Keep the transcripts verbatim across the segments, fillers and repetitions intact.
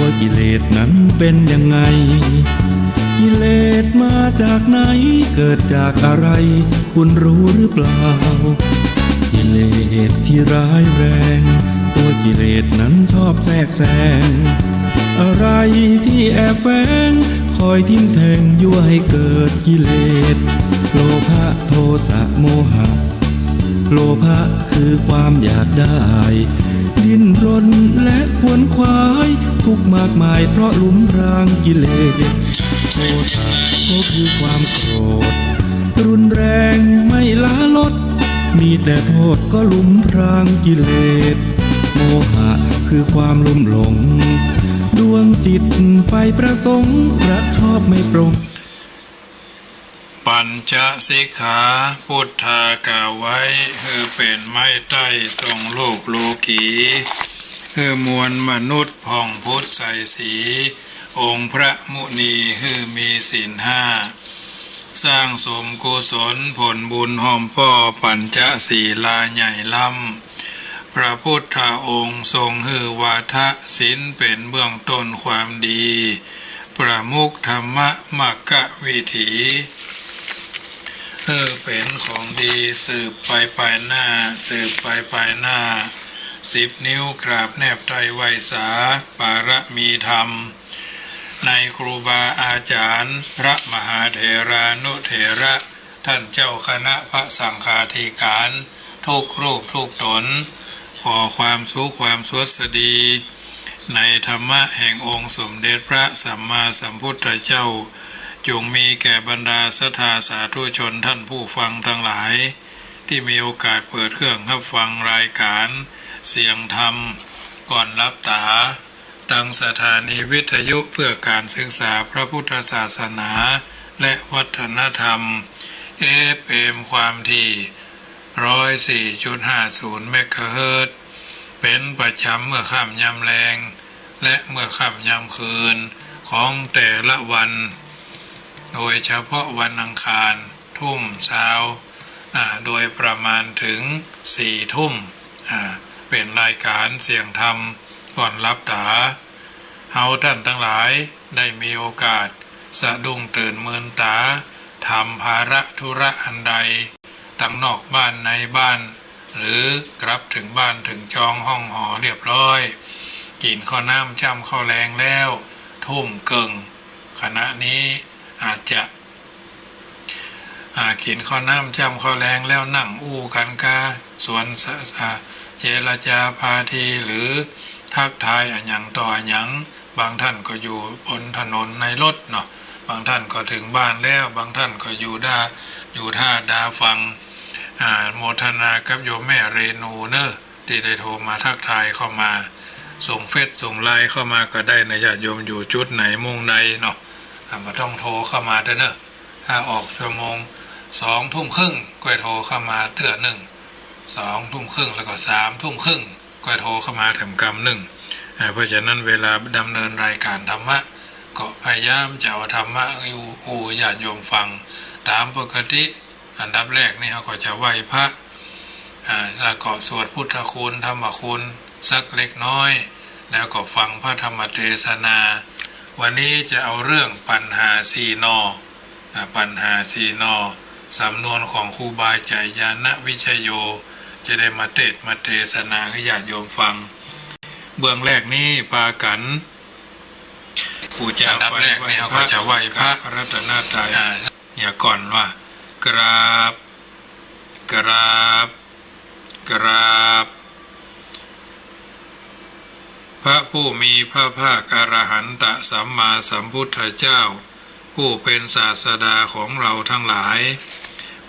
ตัวกิเลสนั้นเป็นยังไง กิเลสมาจากไหน เกิดจากอะไร คุณรู้หรือเปล่า กิเลสที่ร้ายแรง ตัวกิเลสนั้นชอบแทรกแซง อะไรที่แอบแฝง คอยทิ่มแทง ยั่วให้เกิดกิเลส โลภะ โทสะ โมหะ โลภะคือความอยากได้ ดิ้นรนและขวนขวาย ทุกข์มากมายเพราะหลุมพรางกิเลส โทสะก็คือความโกรธ รุนแรงไม่ละลด มีแต่โทษก็หลุมพรางกิเลส โมหะคือความลุ่มหลง ดวงจิตใฝ่ประสงค์ รักชอบไม่ปรอง ปัญจสิกขา พุทธากล่าวไว้ หื้อเป๋นไม้ใต้ ตรงโลกโลกี หื้อมวลมนุษย์ผ่องผุดใสสี องค์พระมุนีหื้อมีศีลห้า สร้างสมกุศลผลบุญห้อมป้อ ปัญจศีลาใหญ่ล้ำ พระพุทธองค์ทรงหื้อวาทะ ศีลเป๋นเบื้องต้นความดี ประมุขธรรมะมรรควิถี หื้อเป๋นของดีสืบไปภายหน้า สืบไปภายหน้า สิบนิ้วกราบแนบไตร้ไหว้สา ปารมีธรรม ในครูบาอาจารย์ พระมหาเถรานุเถระ ท่านเจ้าคณะพระสังฆาธิการ ทุกรูปทุกตน ขอความสุขความสวัสดี ในธรรมะแห่งองค์สมเด็จพระสัมมาสัมพุทธเจ้า จงมีแก่บรรดาศรัทธาสาธุชนท่านผู้ฟังทั้งหลาย ตี้มีโอกาสเปิดเครื่องฮับฟังรายการเสียงธรรมก่อนหลับต๋า ตังสถานีวิทยุเพื่อการศึกษาพระพุทธศาสนาและวัฒนธรรม เอฟเอ็ม ความถี่ ร้อยสี่จุดห้าศูนย์ เมกะเฮิรตซ์ เป๋นประจ๋ำเมื่อค่ำยามแลง และเมื่อค่ำยามคืนของแต่ละวัน โดยเฉพาะวันอังคาร ทุ่มซาว อ่า โดยประมาณเถิงสี่ทุ่ม อ่า เป๋นรายการเสียงธรรมก่อนหลับต๋า เฮาท่านตังหลายได้มีโอกาสสะดุ้งตื่นมืนต๋า ทำภาระธุระอันใด ตังนอกบ้านในบ้าน หรือกลับเถิงบ้านเถิงจองห้องหอเรียบร้อย กิ๋นข้าวน้ำจ้ำข้าวแลงแล้ว ทุ่มเกิ่ง ขณะนี้อาจจะ อ่า กิ๋นข้าวน้ำจ้ำข้าวแลงแล้วนั่งอู้กั๋นกา สวนสะ อ่า เจรจาปาที หรือทักทายอะหยังต่ออะหยัง บางท่านก็อยู่บนถนนในรถเนาะ บางท่านก็เถิงบ้านแล้ว บางท่านก็อยู่ดา อยู่ท่าดาฟัง อ่า โมทนากับโยมแม่เรนูเนอะ ตี้ได้โทรมาทักทายเข้ามา ส่งเฟซส่งไลน์เข้ามาก็ได้นะ ญาติโยมอยู่จุดไหนมุมใดเนาะ อ่า บ่ต้องโทรเข้ามาเต๊อะเนอะ ถ้าออกชั่วโมงสองทุ่มครึ่งก็โทรเข้ามาเตื้อนึ่ง สองทุ่มครึ่ง แล้วก็สามทุ่มครึ่งก็โทรเข้ามาแถมกำนึ่ง อ่า เพราะฉะนั้นเวลาดำเนินรายการธรรมะ ก็พยายามจะเอาธรรมะอู้ อู้ญาติโยมฟังต๋ามปกติ อันดับแรกนี่เฮาก็จะไหว้พระ อ่า แล้วก็สวดพุทธคุณธรรมคุณสักเล็กน้อย แล้วก็ฟังพระธรรมเทศนา วันนี้จะเอาเรื่องปัญหาสี่นอ อ่า ปัญหาสี่นอ สำนวนของครูบาอาจารย์ญาณวิชโย จะได้มาเตสน์มาเทศนาหื้อญาติโยมฟัง เบื้องแรกนี้ปากั๋น ปู๋จา อันดับแรกนี่เฮาก็จะไหว้พระรัตนตรัย อ่า เหียก่อนว่า กราบ กราบ กราบ พระผู้มีพระภาคอรหันตสัมมาสัมพุทธเจ้า ผู้เป็นศาสดาของเราทั้งหลาย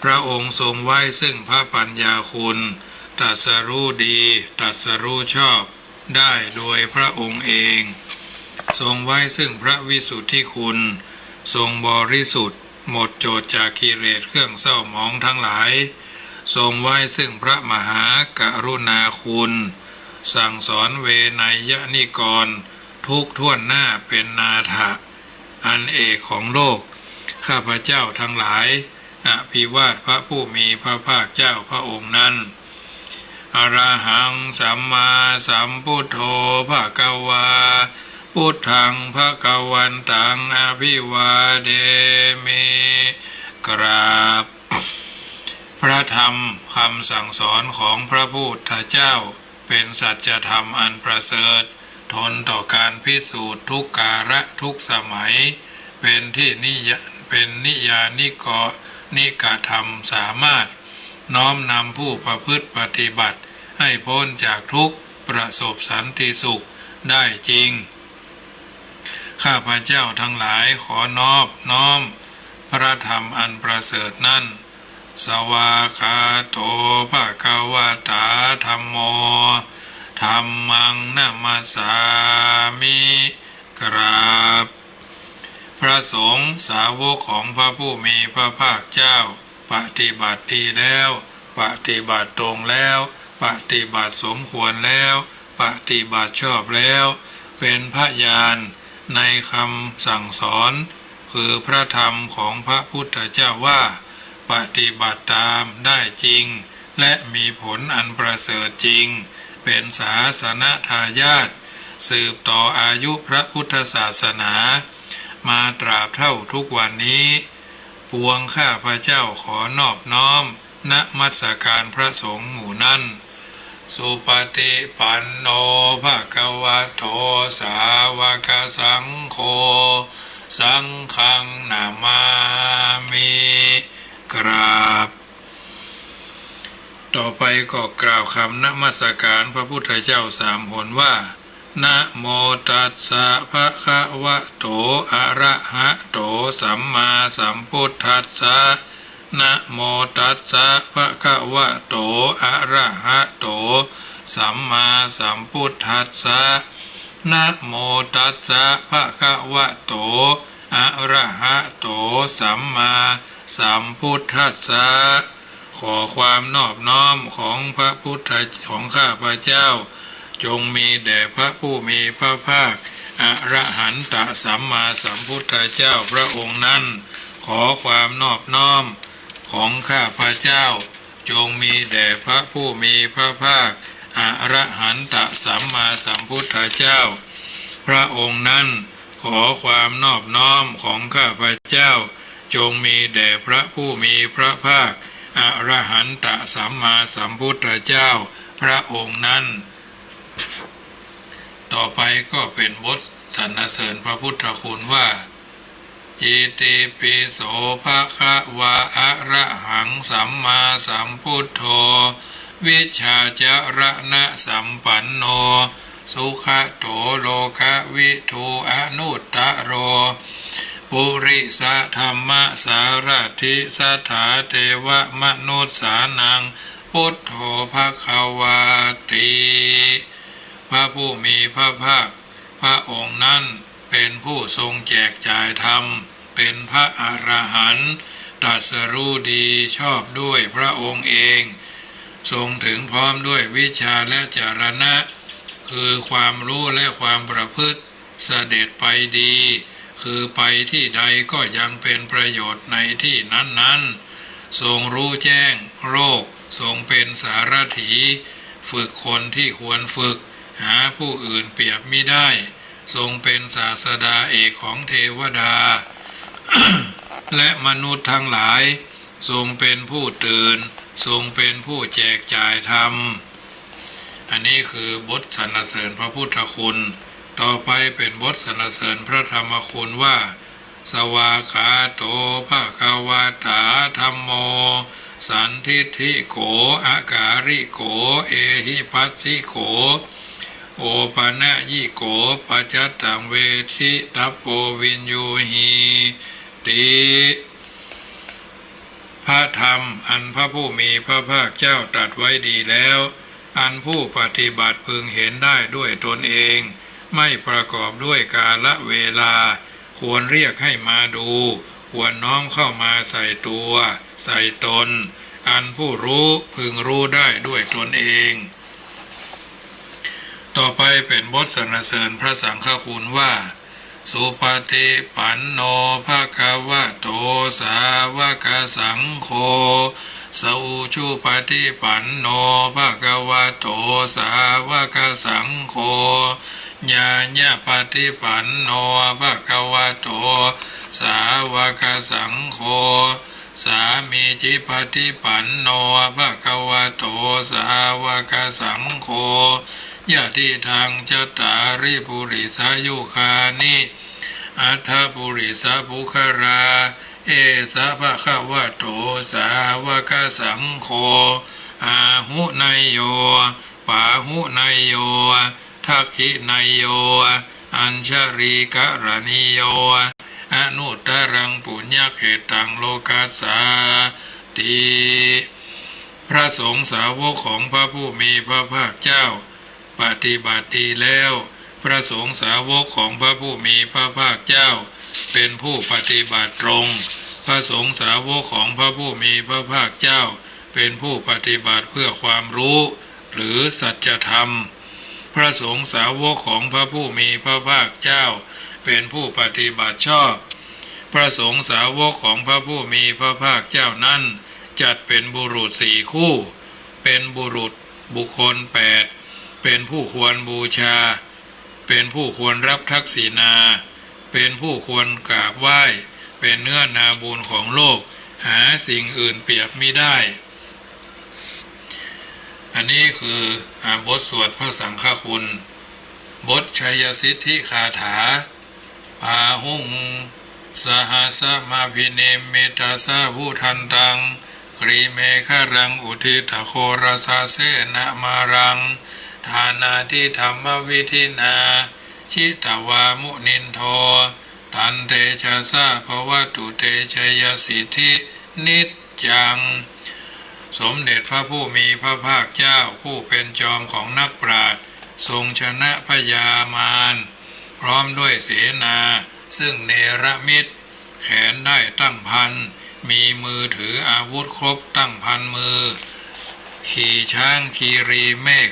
พระองค์ทรงไว้ซึ่งพระปัญญาคุณ ตรัสรู้ดี ตรัสรู้ชอบ ได้โดยพระองค์เอง ทรงไว้ซึ่งพระวิสุทธิคุณ ทรงบริสุทธิ์ หมดโจทย์จากกิเลสเครื่องเศร้าหมองทั้งหลาย ทรงไว้ซึ่งพระมหากรุณาคุณ สั่งสอนเวไนยนิกร ทุกถ้วนหน้าเป็นนาถะ อันเอกของโลก ข้าพเจ้าทั้งหลาย อภิวาทพระผู้มีพระภาคเจ้าพระองค์นั้น อะระหังสัมมาสัมพุทโธ ภะคะวา Buddhaṃ bhagavantaṃ abhivādemi. กราบ พระธรรมคำสั่งสอนของพระพุทธเจ้า เป็นสัจธรรมอันประเสริฐ ทนต่อการพิสูจน์ทุกกาละทุกสมัย เป็นที่นิยะ- เป็นนิยานิกะ- นิกธรรมสามารถ น้อมนำผู้ประพฤติปฏิบัติให้พ้นจากทุกข์ ประสบสันติสุขได้จริง ข้าพเจ้าทั้งหลายขอนอบน้อมพระธรรมอันประเสริฐนั้น Svākkhāto bhagavatā dhammo, dhammaṃ namassāmi. กราบ พระสงฆ์สาวกของพระผู้มีพระภาคเจ้า ปฏิบัติดีแล้ว ปฏิบัติตรงแล้ว ปฏิบัติสมควรแล้ว ปฏิบัติชอบแล้ว เป็นพยานในคำสั่งสอน คือพระธรรมของพระพุทธเจ้าว่า ปฏิบัติตามได้จริง และมีผลอันประเสริฐจริง เป็นศาสนทายาท สืบต่ออายุพระพุทธศาสนา มาตราบเท่าทุกวันนี้ ปวงข้าพเจ้าขอนอบน้อมนมัสการพระสงฆ์หมู่นั้น Supaṭipanno bhagavato sāvakasaṅgho, saṅghaṃ namāmi. กราบ ต่อไปก็กล่าวคำนมัสการพระพุทธเจ้าสามหนว่า Namo tassa bhagavato arahato sammāsambuddhassa. Namo tassa bhagavato arahato sammāsambuddhassa. Namo tassa bhagavato arahato sammāsambuddhassa. ขอความนอบน้อมของพระพุทธ- ของข้าพเจ้า จงมีแด่พระผู้มีพระภาค อรหันตสัมมาสัมพุทธเจ้าพระองค์นั้น ขอความนอบน้อมของข้าพเจ้า จงมีแด่พระผู้มีพระภาค อรหันตสัมมาสัมพุทธเจ้าพระองค์นั้น ขอความนอบน้อมของข้าพเจ้า จงมีแด่พระผู้มีพระภาค อรหันตสัมมาสัมพุทธเจ้าพระองค์นั้น ต่อไปก็เป็นบทสรรเสริญพระพุทธคุณว่า Itipi so bhagavā arahaṃ sammāsambuddho vijjācaraṇasampanno sugato lokavidū anuttaro purisadammasārathi satthā devamanussānaṃ buddho bhagavāti. พระผู้มีพระภาคพระองค์นั้นเป็นผู้ทรงแจกจ่ายธรรม เป็นพระอรหันต์ ตรัสรู้ดีชอบด้วยพระองค์เอง ทรงถึงพร้อมด้วยวิชชาและจรณะ คือความรู้และความประพฤติ เสด็จไปดี คือไปที่ใดก็ยังเป็นประโยชน์ในที่นั้นๆ ทรงรู้แจ้งโลก ทรงเป็นสารถี ฝึกคนที่ควรฝึก หาผู้อื่นเปรียบมิได้ ทรงเป็นศาสดาเอกของเทวดา และมนุษย์ทั้งหลาย ทรงเป็นผู้ตื่น ทรงเป็นผู้แจกจ่ายธรรม อันนี้คือบทสรรเสริญพระพุทธคุณ ต่อไปเป็นบทสรรเสริญพระธรรมคุณว่า Svākkhāto bhagavatā dhammo sandiṭṭhiko akāliko ehipassiko opanayiko paccattaṃ veditabbo viññūhīti. พระธรรมอันพระผู้มีพระภาคเจ้าตรัสไว้ดีแล้ว อันผู้ปฏิบัติพึงเห็นได้ด้วยตนเอง ไม่ประกอบด้วยกาลเวลา ควรเรียกให้มาดู ควรน้อมเข้ามาใส่ตัว ใส่ตน อันผู้รู้พึงรู้ได้ด้วยตนเอง ต่อไปเป็นบทสรรเสริญพระสังฆคุณว่า Supaṭipanno bhagavato sāvakasaṅgho, supaṭipanno bhagavato sāvakasaṅgho, ญาญาปฏิปันโน ภะคะวะโต สาวกสังโฆ สามีจิปฏิปันโน ภะคะวะโต สาวกสังโฆ ยะทิฏฐัง จัตตาริ ปุริสายุคานิ อัฏฐะ ปุริสะปุคคลา เอสะ ภะคะวะโต สาวกสังโฆ อาหุเนยโย ปาหุเนยโย ทักขิเนยโย อัญชลีกะรณีโย อนุตตรัง ปุญญะเขตตัง โลกัสสาติ พระสงฆ์สาวกของพระผู้มีพระภาคเจ้า ปฏิบัติดีแล้ว พระสงฆ์สาวกของพระผู้มีพระภาคเจ้า เป็นผู้ปฏิบัติตรง พระสงฆ์สาวกของพระผู้มีพระภาคเจ้า เป็นผู้ปฏิบัติเพื่อความรู้ หรือสัจธรรม พระสงฆ์สาวกของพระผู้มีพระภาคเจ้า เป็นผู้ปฏิบัติชอบ พระสงฆ์สาวกของพระผู้มีพระภาคเจ้านั้น จัดเป็นบุรุษสี่คู่ เป็นบุรุษบุคคลแปด เป็นผู้ควรบูชา เป็นผู้ควรรับทักษิณา เป็นผู้ควรกราบไหว้ เป็นเนื้อนาบุญของโลก หาสิ่งอื่นเปรียบมิได้ อันนี้คือ อ่า บทสวดพระสังฆคุณ บทชัยสิทธิคาถา บาหุง สหัสสะมะภินิมมิตตะสะวุทันตัง กรีเมขะรัง อุทิฏฐะโครสะเสนะมารัง ฐานาธิธัมมะวิธินา จิตวามุนินโท ตันเตจะสะภะวะตุเต จะยสิทธิ นิจจัง สมเด็จพระผู้มีพระภาคเจ้า ผู้เป็นจอมของนักปราชญ์ ทรงชนะพญามาร พร้อมด้วยเสนา ซึ่งเนรมิต แขนได้ตั้งพัน มีมือถืออาวุธครบตั้งพันมือ ขี่ช้างคีรีเมข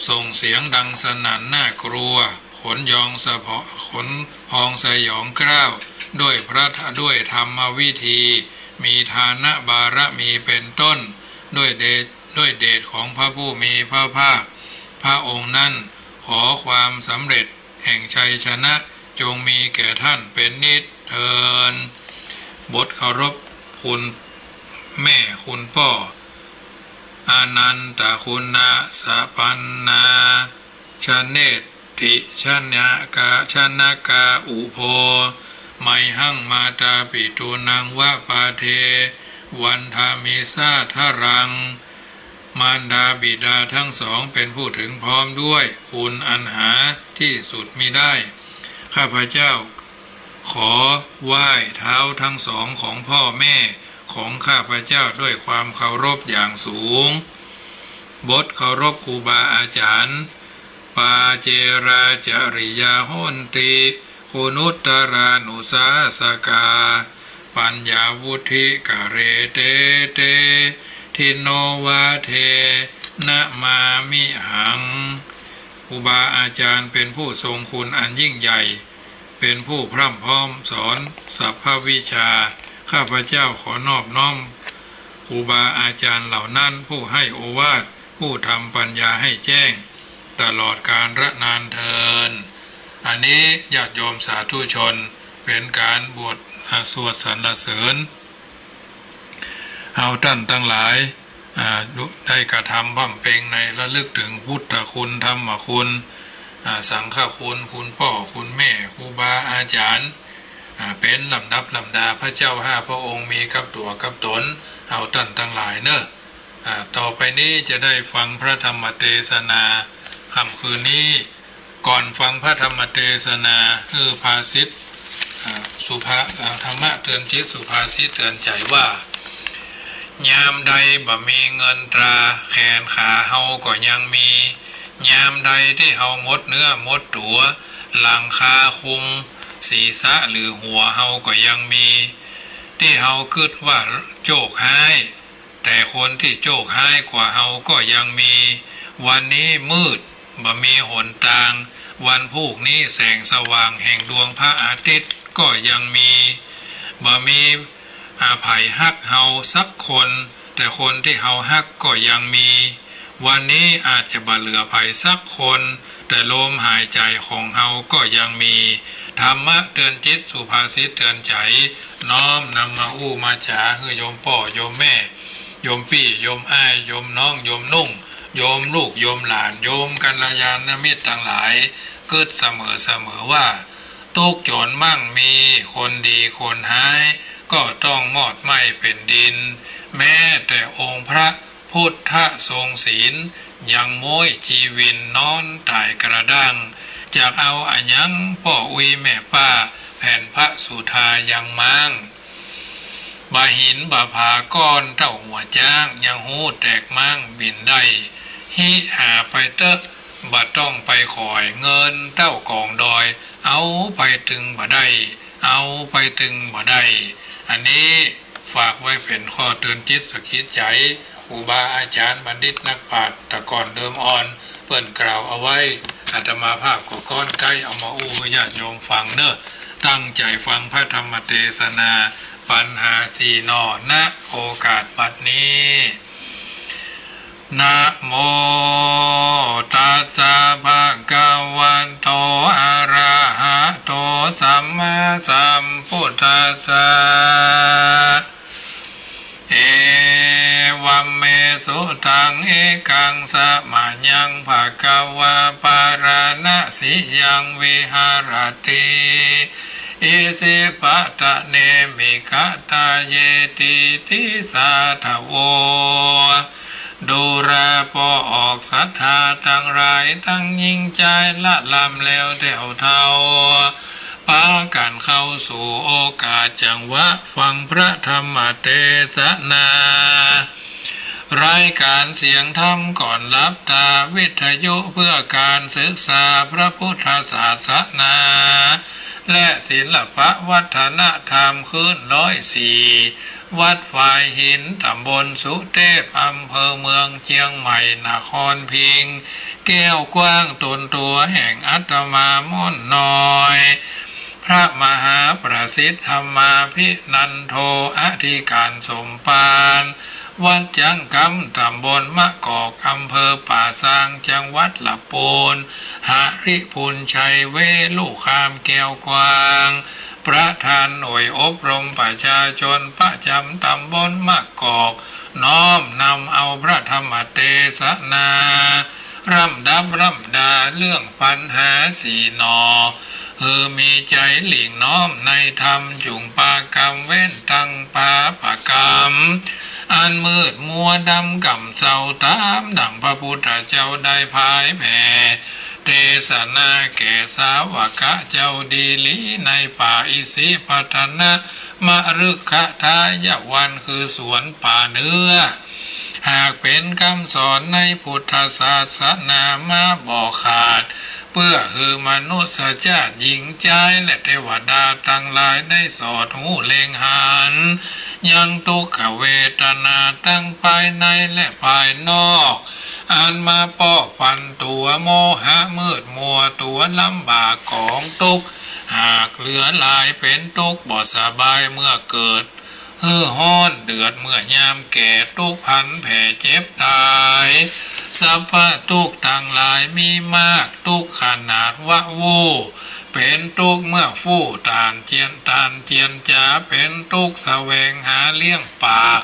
ส่งเสียงดังสนั่นน่ากลัว ขนยองสะเพาะ ขนพองสยองเกล้า ด้วยพระ ด้วยธรรมวิธี มีทานบารมีเป็นต้น ด้วยเดช ด้วยเดชของพระผู้มีพระภาค พระองค์นั้น ขอความสำเร็จ แห่งชัยชนะ จงมีแก่ท่านเป็นนิจเทอญ บทเคารพคุณแม่คุณป้อ อานันตะคุณะสะปันนา ชะเนตติ ชนะกา ชนะกาอุโภ ไมหังมาตาปิตูนังวะปาเท วันทามิสาทะรัง มารดาบิดาทั้งสองเป็นผู้ถึงพร้อมด้วยคุณอันหาที่สุดมิได้ ข้าพเจ้าขอไหว้เท้าทั้งสองของพ่อแม่ของข้าพเจ้าด้วยความเคารพอย่างสูง บทเคารพครูบาอาจารย์ ปาเจราจริยาโหนติ คุณุตตรานุสาสกา ปัญญาวุฒิกะเรเตเต ทินโนวาเทนะมามิหัง ครูบาอาจารย์เป็นผู้ทรงคุณอันยิ่งใหญ่ เป็นผู้พร่ำพร้อมสอนสรรพวิชา ข้าพเจ้าขอนอบน้อมครูบาอาจารย์เหล่านั้น ผู้ให้โอวาท ผู้ทำปัญญาให้แจ้ง ตลอดกาลนานเทอญ อันนี้ญาติโยมสาธุชน เป็นการบท อ่า สวดสรรเสริญ เฮาต้านตังหลาย อ่า ได้กระทำบำเพ็ญในระลึกถึงพุทธคุณ ธรรมคุณ อ่า สังฆคุณ คุณป้อ คุณแม่ ครูบาอาจารย์ อ่า เป็นลำดับลำดา พระเจ้าห้าพระองค์มีกับตั๋วกับต๋น เฮาต้านตังหลายเน่อ อ่า ต่อไปนี้จะได้ฟังพระธรรมเตสนา ค่ำคืนนี้ ก่อนฟังพระธรรมเตสนา หื้อภาษิต อ่า สุภา อ่า ธรรมะเตือนจิต สุภาษิตเตือนใจว่า ยามใดบ่มีเงินตรา แขนขาเฮาก็ยังมี ยามใดตี้เฮาหมดเนื้อหมดตั๋ว หลังคาคลุมศีรษะหรือหัวเฮาก็ยังมี ตี้เฮากึ๊ดว่าโจคฮ้าย แต่คนตี้โจคฮ้ายกว่าเฮาก็ยังมี วันนี้มืด บ่มีหนตาง วันพูกนี้แสงสว่างแห่งดวงพระอาทิตย์ก็ยังมี บ่มี อ่า ใผฮักเฮาสักคน แต่คนตี้เฮาฮักก็ยังมี วันนี้อาจจะบ่เหลือใผสักคน แต่ลมหายใจ๋ของเฮาก็ยังมี ธรรมะเตือนจิต สุภาษิตเตือนใจ๋ น้อมนำมาอู้มาจ๋าหื้อโยมป้อโยมแม่ โยมปี้โยมอ้าย โยมน้องโยมนุ่ง โยมลูกโยมหลาน โยมกัลยาณมิตรตังหลาย กึ๊ดเสมอเสมอว่า ตุ๊กจนมั่งมี คนดีคนฮ้าย ก็ต้องมอดไหม้แผ่นดิน แม้แต่องค์พระ พุทธทรงศีล ยังม้วยจีวินนอนต๋ายกระด้าง จักเอาอะหยังป้ออุ๊ยแม่ป้า แผ่นพระสุธายังม้าง บ่าหินบ่าผาก้อนเต้าหัวจ๊าง ยังฮู้แตกม้างบินได้ ฮิหาไปเต๊อะ บ่ต้องไปขอย เงินเต้ากองดอย เอาไปตึงบ่ได้ เอาไปตึงบ่ได้ อันนี้ฝากไว้เป๋นข้อเตือนจิตสะกิดใจ๋ ครูบาอาจ๋ารย์บัณฑิตนักปราชญ์ตะก่อนเดิมอ่อน เปิ้นกล่าวเอาไว้ อาตมาภาพก็ก้อนใก้เอามาอู้หื้อญาติโยมฟังเน่อ ตั้งใจ๋ฟังพระธรรมเตสนา ปัญหาสี่หน่อ ณ โอกาสบัดนี้ นะโมตัสสะ ภะคะวะโต อะระหะโต สัมมาสัมพุทธัสสะ เอวัมเม สุตัง เอกัง สะมะยัง ภะคะวะ ปาราณะสียัง วิหะระติ อิสิปะตะเนมิกะตะเย ตีติสาทะโว ดูราป้อออกศรัทธาตังหลาย ตังญิงจายละลำแล้วแถวเฒ่า ปากั๋นเข้าสู่โอกาสจังหวะฟังพระธรรมเตสนา รายก๋านเสียงธรรมก่อนหลับต๋า วิทยุเพื่อก๋านศึกษาพระพุทธศาสนา และศิลปะวัฒนธรรมคลื่นร้อยสี่ วัดฝายหิน ต๋ำบลสุเตพ อำเภอเมืองเจียงใหม่ นครพิงค์ แก้วกว้างตนตั๋วแห่งอาตมาม่อนน้อย พระมหาประสิทธิ์ธรรมาภินันโท อธิก๋านสมภาร วัดจังกำ ต๋ำบลมะกอก อำเภอป่าซาง จังหวัดละปูน หริภุญชัย เวลุคาม แก้วกว้าง ประธานหน่วยอบรมประชาชนประจ๋ำต๋ำบลมะกอก น้อมนำเอาพระธรรมเตสนา ลำดับลำดาเรื่องปัญหาสี่หน่อ หื้อมีใจ๋หลิ่งน้อมในธรรม จุ่งปากั๋งเว้นตังปาปะก๋รรม อันมืดมัวดำก่ำเซา ต๋ามดั่งพระพุทธเจ้าได้ผายแผ่ เตสนาแก่สาวกะเจ้าดีหลี ในป่าอิสิปตนมฤคทายวัน คือสวนป่าเนื้อ หากเป๋นกำสอนในพุทธศาสนามาบ่ขาด เปื้อหื้อมนุษย์จ้าหญิงจายและเตวดาตังหลายได้สอดฮู้เล็งหัน ยังตุ๊กขเวทนาตังภายในและภายนอก อันมาป้อปันตั๋วโมหะมืดมัวตั๋วลำบากก๋องตุ๊กข์ หากเหลือหลายเป๋นตุ๊กข์บ่สบายเมื่อเกิด หื้อฮ้อนเดือดเมื่อยามแก่ ตุ๊กข์พันแผ่เจ็บต๋าย สัพพะตุ๊กข์ตังหลายมีมาก ตุ๊กข์ขนาดวะวู่ เป๋นตุ๊กข์เมื่อฟู่ต่านเจียนต่านเจียนจ๋า เป๋นตุ๊กข์แสวงหาเลี้ยงปาก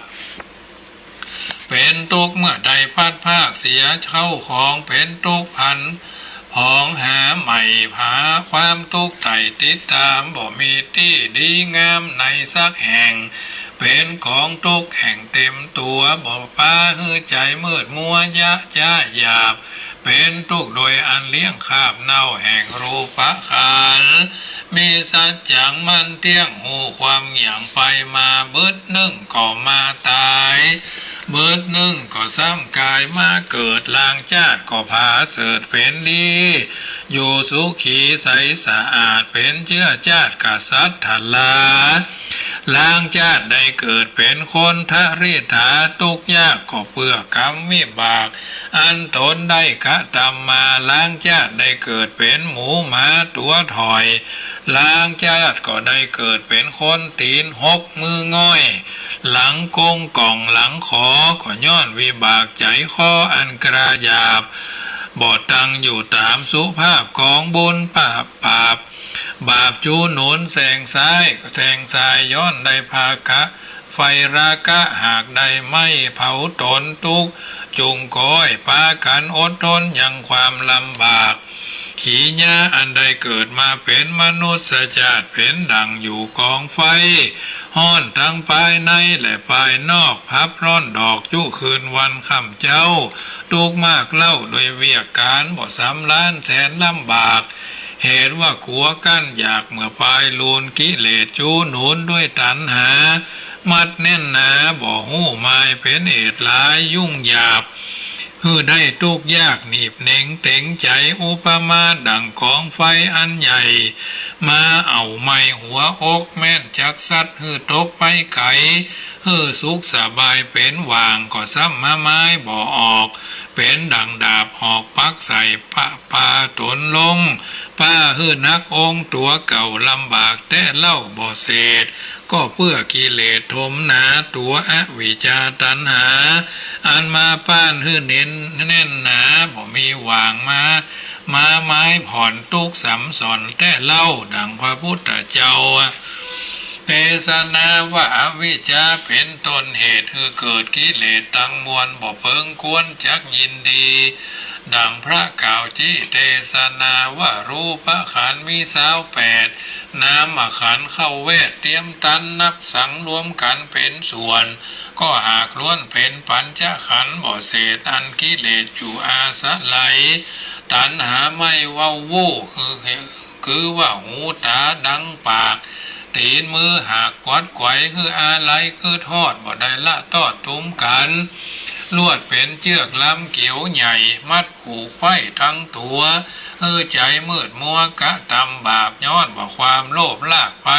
เป๋นตุ๊กข์เมื่อได้พลัดพรากเสียเข้าของ เป๋นตุ๊กข์พันผองหาใหม่ หาความตุ๊กข์ไต่ติดต๋าม บ่มีตี้ดีงามในสักแห่ง เป๋นของตุ๊กข์แห่งเต็มตั๋ว บ่ปาหื้อใจ๋มืดมัวยะจ๊าหยาบ เป๋นตุ๊กข์โดยอันเลี้ยงคราบเน่าแห่งรูปขันธ์ มีสัจจังมั่นเตี้ยง ฮู้ความอย่างไปมา บึดนึ่งก็มาต๋าย บึดนึ่งก็ซ้ำก๋ายมาเกิด ลางจาติก็ผาเสริฐเป๋นดี อยู่สุขีใสสะอาด เป๋นเจื้อจาติกษัตริย์ทรา ลางจาติได้เกิดเป๋นคนทริถา ตุ๊กข์ยากก็เปื้อกรรมวิบาก อันตนได้กระตำมา ลางจาติได้เกิดเป๋นหมูหมาตั๋วถ่อย ลางจาติก็ได้เกิดเป๋นคนตี๋นหกมือง่อย หลังกงก่องหลังขอ ก็ย้อนวิบากใจ๋ข้ออันกร้าหยาบ บ่ตั้งอยู่ต๋ามสุภาพของบุญปะบาป บาปจู๋หนุนแสงซ้ายแสงซ้าย ย้อนได้ภากะ ไฟราคะหากได้ไหม้เผาต๋น ตุ๊กข์จุ่งก้อย ปากั๋นอดทนยังความลำบาก ขีญาอันได้เกิดมาเป๋นมนุษย์จาติ เป๋นดั่งอยู่ก๋องไฟ ฮ้อนตังภายในและภายนอก พับร้อนดอกจุคืนวันค่ำเจ๊า ตุ๊กข์มากเล่าโดยเวียกก๋าน บ่สำราญแสนลำบาก เหตุว่ากั๋วกั้นอยาก เมื่อปายลูน กิเลสจู๋หนุนด้วยตัณหา มัดแน่นหนาบ่ฮู้มาย เป๋นเหตุหลายยุ่งยาก หื้อได้ตุ๊กข์ยากหนีบเหน็งเต็งใจ๋ อุปมาดั่งก๋องไฟอันใหญ่ มาเอาไหม้หัวอก แม้นจักสัตว์หื้อตกไปไก๋ หื้อสุขสบายเป๋นหว่าง ก็ซ้ำมาไม้บ่ออก เป๋นดั่งดาบหอกปักใส่ปะปาต๋นลง ป้าหื้อหนักองค์ตั๋วเก่า ลำบากแต๊เล่าบ่เศษ ก็เปื้อกิเลสถมหนาตั๋ว อวิชชาตัณหา อันมาป้านหื้อเน้นแน่นหนา บ่มีหว่างมา มาไม้ผ่อนตุ๊กข์สำส่อนแต๊เล่า ดั่งพระพุทธเจ้า เตสนาว่าอวิชชาเป๋นต้นเหตุ หื้อเกิดกิเลสตังมวล บ่เปิงควรจักยินดี ดั่งพระกล่าวจี๊ เตสนาว่ารูปขันธ์มีซาวแปด นามขันธ์เข้าแวดเตรียมตัน นับสังรวมกั๋นเป๋นส่วน ก็หากล้วนเป๋นปัญจขันธ์บ่เศษ อันกิเลสอยู่อาศัย ตัณหาไม่เว้าวู้ คือ คือว่าหูต๋าดังปาก ตี๋นมือหากกวัดไขว่ หื้ออาลัยกึ๊ดฮอด บ่ได้ละตอดตุมกั๋น ลวดเป๋นเจื้อกลำเกี่ยวใหญ่ มัดผูกไขว่ตังตั๋ว หื้อใจ๋มืดมัวกระตำบาป ย้อนว่าความโลภลากไป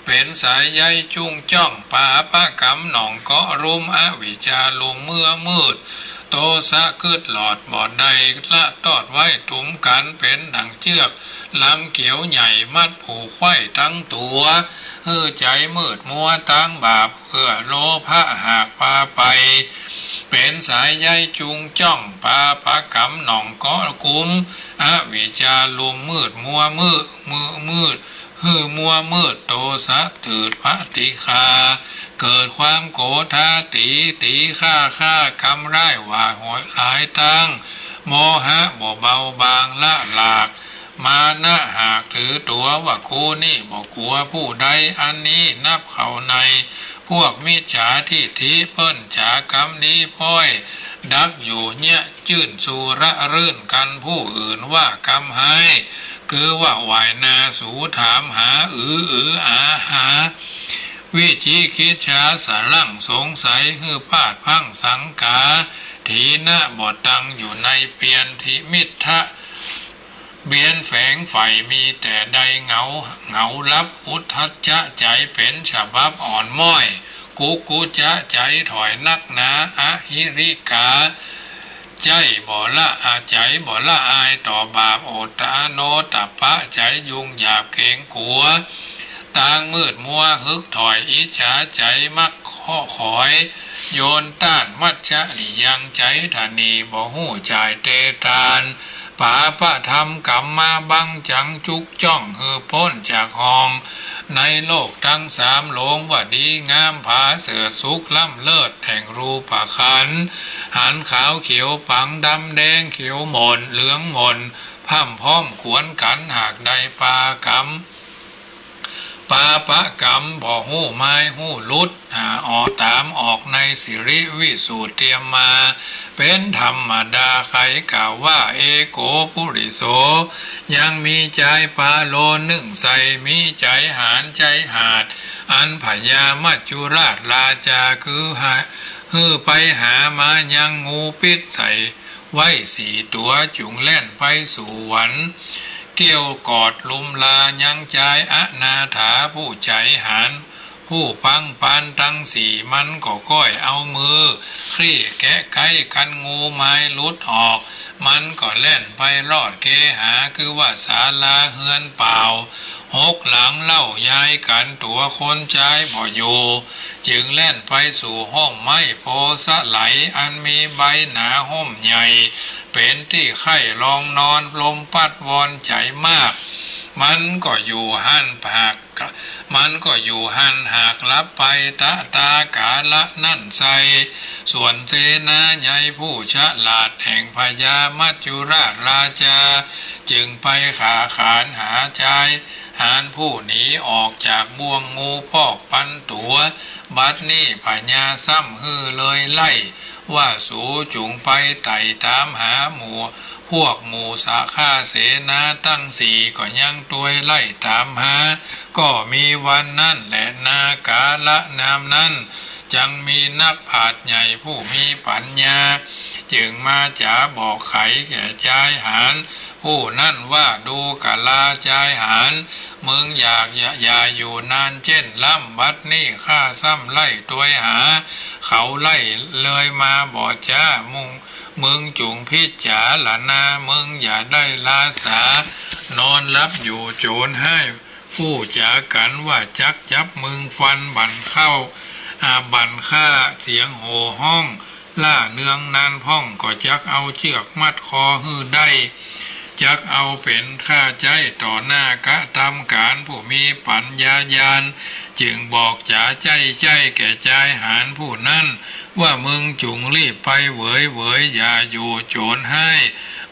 เป๋นสายใยจุงจ้อง ปาปกรรมหนองเกาะรุม อวิชชาลุ่มมัวมืด โทสะกึ๊ดหลอด บ่ได้ละตอดไว้ตุมกั๋น เป๋นดั่งเจื้อกลำเกี่ยวใหญ่ มัดผูกไขว่ตังตั๋ว หื้อใจ๋มืดมัวตางบาป เปื้อโลภะหากปาไป เป๋นสายใยจุงจ้อง ปาปกรรมหนองเกาะกุม อวิชชาลุ่มมืดมัวมืด มืด มืด หื้อมัวมืด โทสะตืดปฏิฆา เกิดความโกธา ตี๋ ตี๋ ฆ่า ฆ่ากำร้าย ว่าโหดหลายตัง โมหะบ่เบาบางละหลาก มานะหากถือตั๋ว ว่ากูนี่บ่กั๋วผู้ใด อันนี้นับเข้าในพวกมิจฉาทิฏฐิ เปิ้นจ๋ากำดีป๊อย ดักอยู่เยียะ จื้นสู่ระรื่นกั๋น ผู้อื่นว่ากำฮ้าย คือว่าหว่ายนาสูถามหา อืออืออาหา วิจิกิจฉาสะหลั้งสงสัย หื้อพลาดพลั้งสังก๋า ถีนะบ่ตั้งอยู่ในเปียร ทิมิทธะ เบียนแฝงใฝ่ มีแต่ใดเหงา เหงาลับ อุทธัจจะ ใจ๋เป๋นฉบับอ่อนม้อย กุกุจจะ ใจ๋ถ่อยนักหนา อหิริกา ใจ๋บ่ละอา ใจ๋บ่ละอายต่อบาป โอตตะโนตัปปะ ใจ๋ยุ่งยากเกรงกั๋ว ตางมืดมัวหึกถ่อย อิจฉา ใจ๋มักเกาะขอย โยนต้าน มัจฉะริยัง ใจ๋ถนี บ่ฮู้จ่ายเตตาน ปาปะธรรมกรรมมาบังจัง จุกจ้องหื้อป๊นจากห้อง ในโลกตังสามโลง ว่าดีงามผาเสริฐ สุขล้ำเลิศแห่งรูปขันธ์ หันขาวเขียวปัง ดำแดงเขียวหม่น เหลืองหม่น พร่ำพร้อมขวนขัน หากได้ปากรรม ปาปะกรรม บ่ฮู้มายฮู้หลุด หาออกต๋ามออกในสิริวิสูตรเตรียมมา เป๋นธรรมดา ใค่กล่าวว่า เอโกปุริโส ยังมีใจ๋ปาโลนึ่งใส่ มีใจ๋หาญใจ๋หาด อันพญามัจจุราชราจา คือหา หื้อไปหามายังงูปิษใส่ ไว้สี่ตั๋ว จุ่งแล่นไปสู่หวัน เกี้ยวกอดลุมลายังจายอนาถา ผู้ใจ๋หาญ ผู้ปังปานตังสี่ มันก็ก้อยเอามือ คลี่แกะไก๊กั๋น งูมายหลุดออก มันก็แล่นไปรอดเคหา คือว่าศาลาเฮือนเปล่า หกหลังเล่าย้ายกั๋น ตั๋วคนจายบ่อยู่ จึงแล่นไปสู่ฮ่มไม้โพธิ์สะไหล อันมีใบหนาฮ่มใหญ่ เป๋นตี้ใค่ลองนอน ลมปั๊ดวอนใจ๋มาก มันก็อยู่หั้นหาก มันก็อยู่หั้นหากหลับไป ตะตากาละนั้นไซร้ ส่วนเสนาใหญ่ผู้ฉลาดแห่งพญามัจจุราชราชา จึงไปขาขานหาจายหาญผู้หนีออกจากบ่วงงูพอกปันตั๋ว บัดนี้พญาซ้ำหื้อเลยไล่ ว่าสูจุ่งไปไต่ต๋ามหาหมู่ พวกหมู่สาข้าเสนาตังสี่ก็ยังตวยไล่ต๋ามหา ก็มีวันนั้นแหละนากาละนามนั้น จังมีนักปราชญ์ใหญ่ผู้มีปั๋ญญา จึงมาจ๋าบอกไขแก่จายหาญผู้นั้นว่า ดูกราจายหาญ มึงอยากอย่า อย่าอยู่นานเจ๊นล้ำ บัดนี้ข้าซ้ำไล่ตวยหา เขาไล่เลยมาบ่จ๊า มึง มึงจุ่งพิจารณา มึงอย่าได้ลาสา นอนหลับอยู่ โจ๋รฮ้าย ผู้จ๋ากั๋นว่าจักจับมึงฟันบั่นเข้า อา บั่นฆ่า เสียงโห่ฮ้องล่าเนืองนานพ่อง ก็จักเอาเจื้อกมัดคอหื้อได้ จักเอาเป๋นข้าใจ๊ต่อหน้ากระตำก๋าน ผู้มีปั๋ญญาญาณ จึงบอกจ๋าใจ้ใจ้แก่จายหาญผู้นั้น ว่ามึงจุ่งรีบไปเหวยเหวย อย่าอยู่ โจ๋รฮ้าย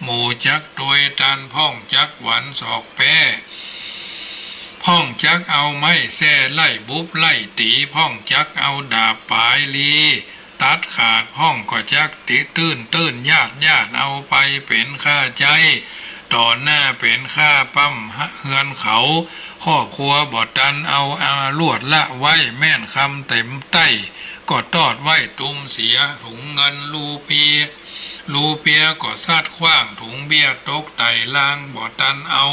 หมู่จักตวยตัน พ่องจักหวันศอกแป๊ พ่องจักเอาไม้แส้ไล่บุบไล่ตี๋ พ่องจักเอาดาบป๋ายลีตัดขาด พ่องก็จักติตื้นตื้นยาดยาดเอาไปเป๋นข้าใจ๊ ต่อหน้าเป๋นข้าป้ำเฮือนเขา ครอบครัวบ่ตันเอา อา ลวดละไว้ แม่นคำเต็มใต้ ก็ตอดไว้ตุ้มเสีย ถุงเงินลูเปีย ลูเปียก็ซัดขว้าง ถุงเบี้ยตกไต่ลาง บ่ตันเอา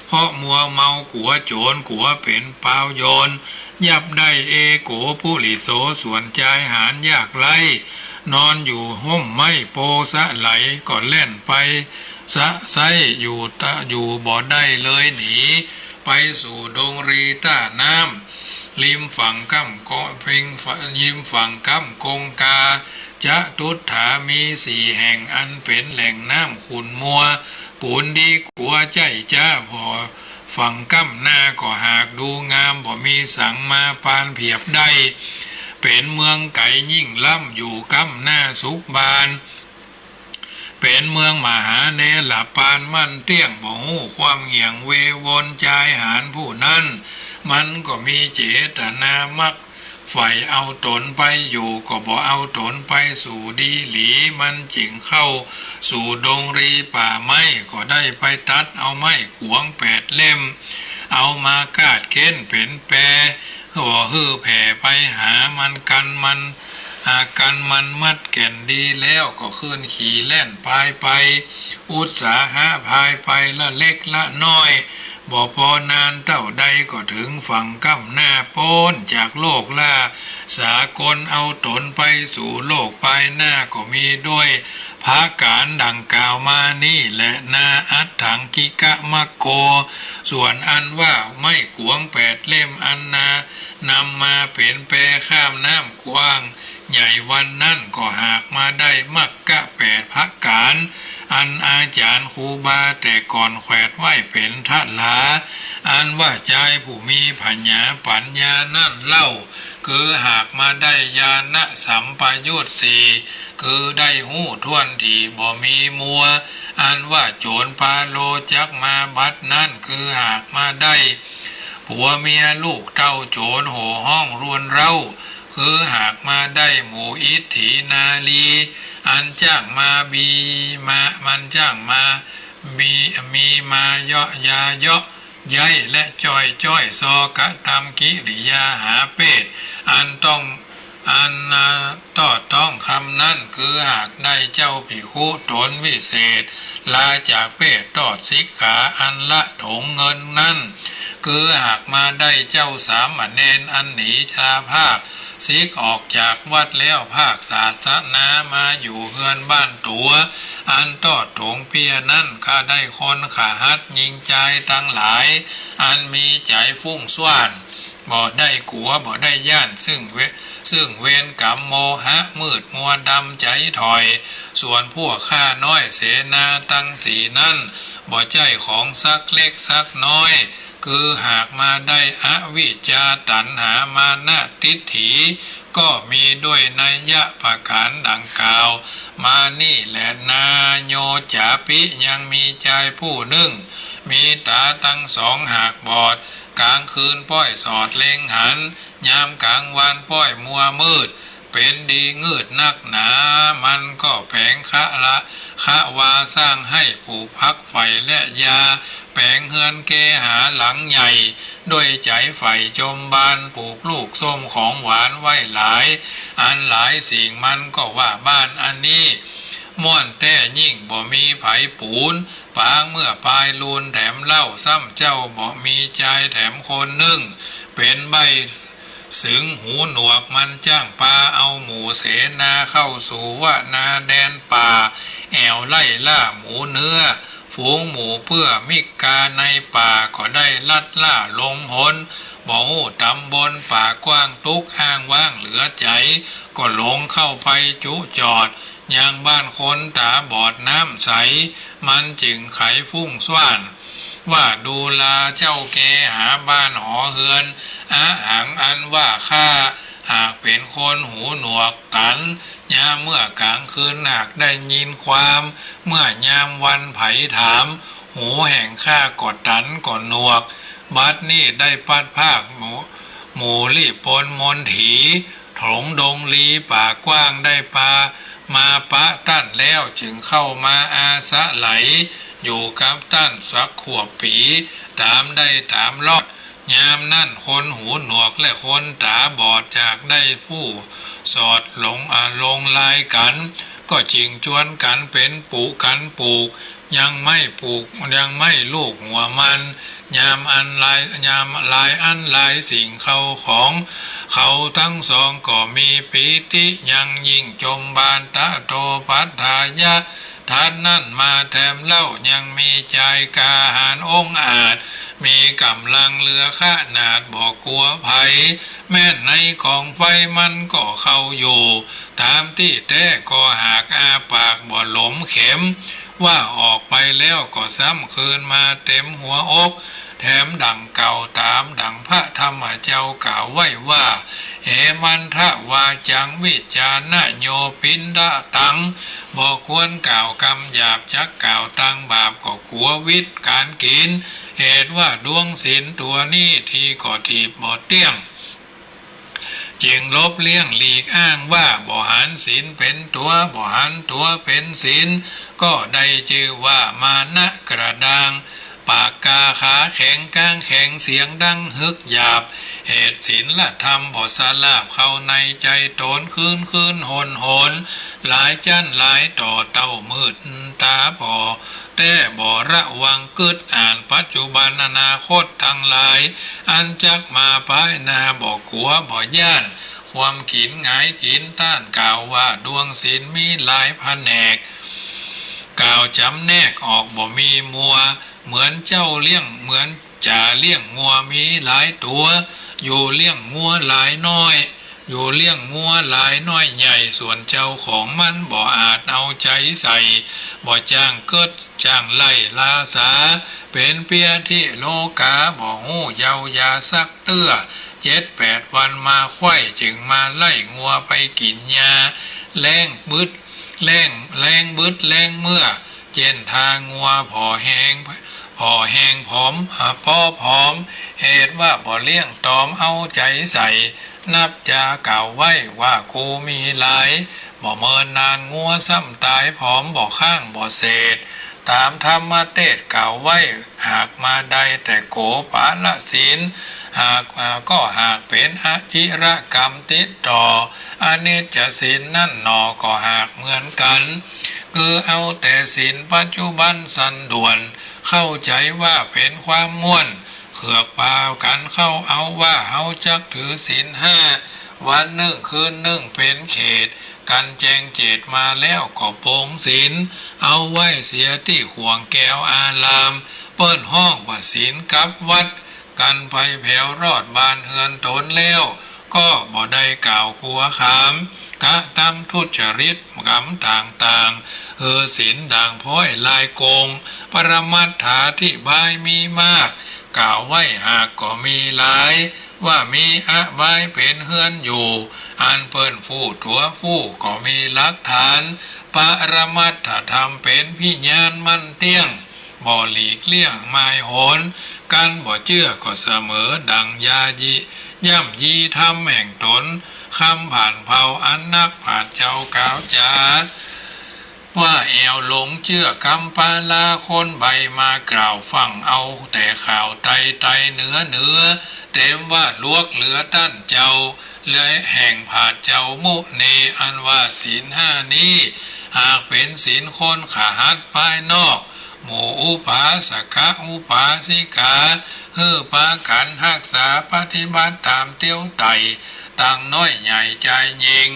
เพราะมัวเมากั๋วโจ๋ร กั๋วเป๋นปาวโยน ยับได้เอโกปุริโส ส่วนจายหาญยากไร้ นอนอยู่ฮ่มไม้โพธิ์สะไหล ก็แล่นไปสะไซ้ อยู่ตะ อยู่บ่ได้เลยหนี ไปสู่ดงรีต้าน้ำ ริมฝั่งก้ำกง ริมฝั่งก้ำกงกา จตุตถา มีสี่แห่ง อันเป๋นแหล่งน้ำขุ่นมัว ปูนดีกั๋วใจ้จ๊า ผ่อฝั่งก้ำหน้าก็หากดูงาม บ่มีสังมาปานเผียบได้ เป๋นเมืองไก๋ยิ่งล้ำ อยู่ก้ำหน้าสุขบาน เป๋นเมืองมหาเนรปานมั่นเตี้ยง บ่ฮู้ความเหงี่ยงเววน จายหาญผู้นั้น มันก็มีเจตนามักใฝ่เอาต๋นไปอยู่ ก็บ่เอาต๋นไปสู่ดีหลี มันจึงเข้าสู่ดงรีป่าไม้ ก็ได้ไปตัดเอาไม้ขวงแปดเล่ม เอามากาดเก๊นเป๋นแป บ่หื้อแผ่ไปหา มันกั๋นมัน อา กั๋นมันมัดแก่นดีแล้ว ก็คืนขี่แล่นปายไป อุตสาหะพายไปละเล็กละน้อย บ่ปอนานเต้าใดก็เถิงฝั่งก้ำหน้า ป๊นจากโลกล่าสากล เอาต๋นไปสู่โลกปายหน้า ก็มีด้วยผะก๋านดังกล่าวมานี้แหละนา อัฏฐังกิกะมัคโค ส่วนอันว่าไม้ขวงแปดเล่มอันนา นำมาเป๋นแปข้ามน้ำกว้างใหญ่วันนั้น ก็หากมาได้มัคคะแปดผะก๋าน อันอาจ๋ารย์ครูบาแต่ก่อนแขวนไว้เป๋นทะลา อันว่าจายผู้มีผญาปั๋ญญานั้นเล่า คือหากมาได้ญาณสัมปยุตสี่ คือได้ฮู้ถ้วนถี่บ่มีมัว อันว่าโจ๋รปาโลจักมาบัดนั้น คือหากมาได้ ผัวเมียลูกเต้าโจ๋รโห่ฮ้องรวนเร้า คือหากมาได้หมู่อิฏฐีนารี อันจ้างมาบีมา มันจ้างมาบี มีมาเยาะยาเยาะเย้ยและจ้อยจ้อยซอกระตำกิริยาหาเพศ อันต้อง อัน อ่า ตอดต้องคำนั้น คือหากได้เจ้าภิกขุต๋นวิเศษ ลาจากเพศตอดสิกขาอันละถงเงินนั้น คือหากมาได้เจ้าสามเณรอันหนีชราพาส สิกออกจากวัดแล้วภาคศาสนามาอยู่เฮือนบ้านตั๋ว อันตอดโถงเปี้ยนั้น ข้าได้คนขหัตถ์ญิงจายตังหลาย อันมีใจ๋ฟุ้งซ่าน บ่ได้กั๋ว บ่ได้ย้าน ซึ่งเว- ซึ่งเวรกรรมโมหะมืดมัวดำใจ๋ถ่อย ส่วนพวกข้าน้อยเสนาตังสี่นั้น บ่ใจ้ของสักเล็กสักน้อย คือหากมาได้อวิชชาตัณหามานะทิฏฐิ ก็มีด้วยนัยยะประก๋านดังกล่าวมานี่แลนา โยจาปิ ยังมีจายผู้นึ่ง มีต๋าตังสองหากบอด ก๋างคืนป้อยสอดเล็งหัน ยามก๋างวันป้อยมัวมืด เป๋นดีงืดนักหนา มันก็แป๋งคะละ คะวาสร้างไฮ่ปลูกผักใฝ่และยา แป๋งเฮือนเกหาหลังใหญ่ ด้วยใจ๋ใฝ่จมบาน ปลูกลูกส้มของหวานไว้หลาย อันหลายสิ่ง มันก็ว่าบ้านอันนี้ ม่วนแต๊ยิ่งบ่มีใผปูน ปางเมื่อปายลูนแถมเล่า ซ้ำเจ้าบ่มีจายแถมคนนึ่ง เป๋นใบ้ สึงหูหนวก มันจ้างปาเอาหมู่เสนาเข้าสู่วนาแดนป่า แอ่วไล่ล่าหมูเนื้อ ฝูงหมูเปื้อมิกาในป่า ก็ได้ลัดล่าลงหน บ่ฮู้ต๋ำบลป่ากว้าง ตุ๊กอ้างว้างเหลือใจ๋ ก็หลงเข้าไปจุจอด ยังบ้านคนต๋าบอดน้ำใส มันจึงไขฟุ้งซ่าน ว่าดูราเจ้าเกหาบ้านหอเฮือน อะหัง อันว่าข้า หากเป๋นคนหูหนวกตัน ยามเมื่อก๋างคืนหากได้ยินความ เมื่อยามวันใผถาม หูแห่งข้าก็ตันก็หนวก บัดนี้ได้ปัดภาคหมู่ หมู่ลี้ปนมนถี ถงดงลีป่ากว้างได้ปา มาปะต้านแล้ว จึงเข้ามาอาศัย อยู่กับต้านสักขวบปี๋ ต๋ามได้ต๋ามรอด ยามนั้นคนหูหนวกและคนต๋าบอดอยากได้ผู้สอดหลง อา ลงลายกั๋น ก็จึงจวนกั๋นเป๋นปลูกกั๋นปลูก ยังไม้ปลูก ยังไม้ลูกหัวมัน ยามอันหลาย ยามหลายอันหลายสิ่งเข้าของ เขาตังสองก็มีปีติยังยิ่งจมบาน ตะโตปัฏฐายะ ถัดนั้นมาแถมเล่ายังมีจายกล้าหาญองอาจ มีก๋ำลังเหลือขนาดบ่กั๋วใผ แม้นในก๋องไฟมันก็เข้าอยู่ ต๋ามตี้แต๊ก็หากอาปากบ่หลมเข็ม ว่าออกไปแล้วก็ซ้ำคืนมาเต๋มหัวอก แถมดั่งเก่าต๋ามดั่งพระธรรมเจ้ากล่าวไว้ว่า เหมันทวาจังวิจาณะโย ปิณฑะตัง บ่ควรกล่าวกำหยาบ จักกล่าวตังบาปก็กั๋ววิตก๋านกิ๋น เหตุว่าดวงศีลตั๋วนี้ทีก็ถีบบ่เตี้ยง จึงลบเลี่ยงหลีกอ้างว่า บ่หันศีลเป๋นตั๋ว บ่หันตั๋วเป๋นศีล ก็ได้จื้อว่ามานะกระด้าง ปากกาขาแข็งก้างแข็งเสียงดังฮึกหยาบ เหตุศีลธรรมบ่สลาบเข้าในใจ๋ต๋น คืนคืนหนหน หลายจั้นหลายต่อเต้ามืดต๋าผ่อ แต๊บ่ระวังกึ๊ดอ่านปัจจุบันอนาคตตังหลาย อันจักมาภายหน้าบ่กั๋วบ่ย้าน ความกิ๋นหงายกิ๋นต้านกล่าวว่าดวงศีลมีหลายแผนก กล่าวจ๋ำแนกออกบ่มีมัว เหมือนเจ้าเลี้ยง เหมือนจ่าเลี้ยงงัวมีหลายตั๋ว อยู่เลี้ยงงัวหลายน้อย อยู่เลี้ยงงัวหลายน้อยใหญ่ ส่วนเจ้าของมันบ่อาจเอาใจ๋ใส่ บ่จ้างเกิดจ้างไล่ลาสา เป๋นเปียทิโลกา บ่ฮู้เยียวยาสักเตื้อ เจ็ดแปดวันมาไขว้ จึงมาไล่งัวไปกิ๋นหญ้า แล้งบึด แล้ง แล้งบึดแล้งเมื่อ เจ้นทางัวผ่อแฮง ผ่อแฮงผอม อ่า ผ่อผอม เหตุว่าบ่เลี้ยงต๋อมเอาใจ๋ใส่ นับจากล่าวไว้ว่ากูมีหลาย บ่เมินนานงัวซ้ำต๋ายผอม บ่ข้างบ่เศษ ต๋ามธรรมเตสน์กล่าวไว้ หากมาได้แต่โกปาละศีล หาก อ่า ก็หากเป๋นอจิรกรรมติดต่อ อนิจจศีลนั้นหน่อก็หากเหมือนกั๋น คือเอาแต่ศีลปัจจุบันสั้นด่วน เข้าใจ๋ว่าเป๋นความม่วน เขือกปากั๋นเข้าเอาว่าเฮาจักถือศีลห้า วันนึ่งคืนนึ่งเป๋นเขต กันแจงเจตมาแล้วก็ปลงศีล เอาไว้เสียตี้ข่วงแก้วอาราม เปิ้นฮ้องว่าศีลกับวัตร กันไปแผวรอดบ้านเฮือนต๋นแล้ว ก็บ่ได้กล่าวกั๋วขาม กระตำทุจริตกรรมต่างๆ หื้อศีลด่างพร้อยลายกง ปรมัตถาธิบายมีมาก กล่าวไว้หากก็มีหลาย ว่ามีอบายเป๋นเฮือนอยู่ อันเปิ้นฟู้ตั๋วฟู้ก็มีหลักฐาน ปรมัตถธรรมเป๋นพยานมั่นเตี้ยง บ่หลีกเลี่ยงมายหน กันบ่เจื้อก็เสมอดั่งยายี ย่ำยีธรรมแห่งต๋น คำผ่านเผ่าอันนักปราชญ์เจ้ากล่าวจ๋า ว่าแอ่วหลงเจื้อกำปาลาคนใบ้ มากล่าวฟั่งเอาแต่ข่าวไตไตเหนือเหนือ เต็มว่าลวกเหลือต้านเจ้า และแห่งผาดเจ้ามุนี อันว่าศีลห้านี้ หากเป๋นศีลคนขหัตถ์ปายนอก หมู่อุปาสกะอุปาสิกา หื้อปากั๋นฮักษาปฏิบัติต๋ามเตี้ยวไต่ ตังน้อยใหญ่จายเย็ง